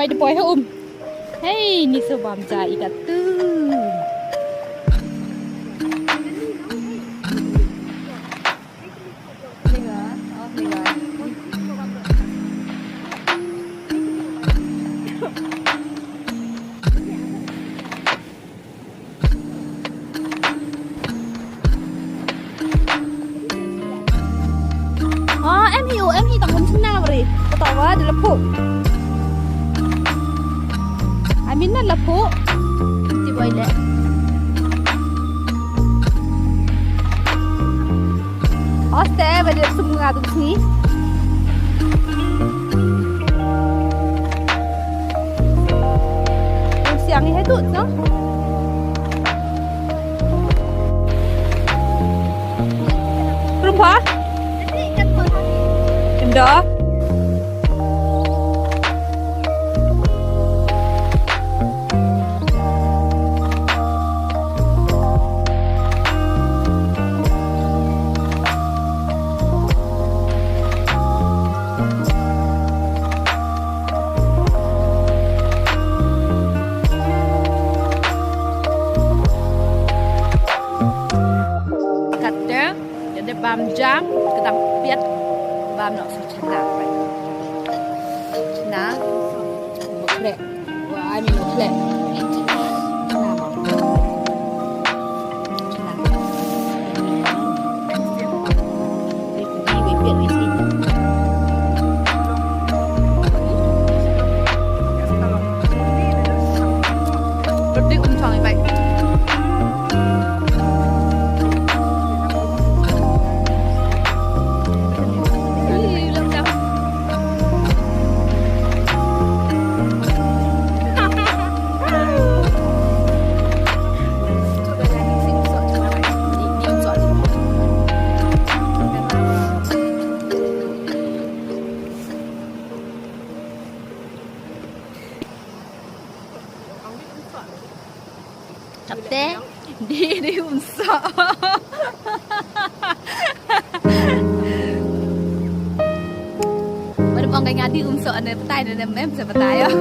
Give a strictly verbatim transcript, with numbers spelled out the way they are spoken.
Ai, da poi ha um. Hei, ni so bam ja i ka tu. Ah, em hi u, em hi tang kan chna bari. Ka tawa da la phu. Ai min na la phu. Ti boi le. Oste, ba de sum nga du sni. Siang i he du, no? Rupa? Indah. Katte, ya de bam jam, ka dang piat, bam nok sa chna. Chna, bakre. Wa, ani bakre. Chna ma. Chna. Berarti um chang i bai. Katte, di, di um soh. Baru ong ka nga di um soh ne, patai ne, ne, em, sa patai, oh.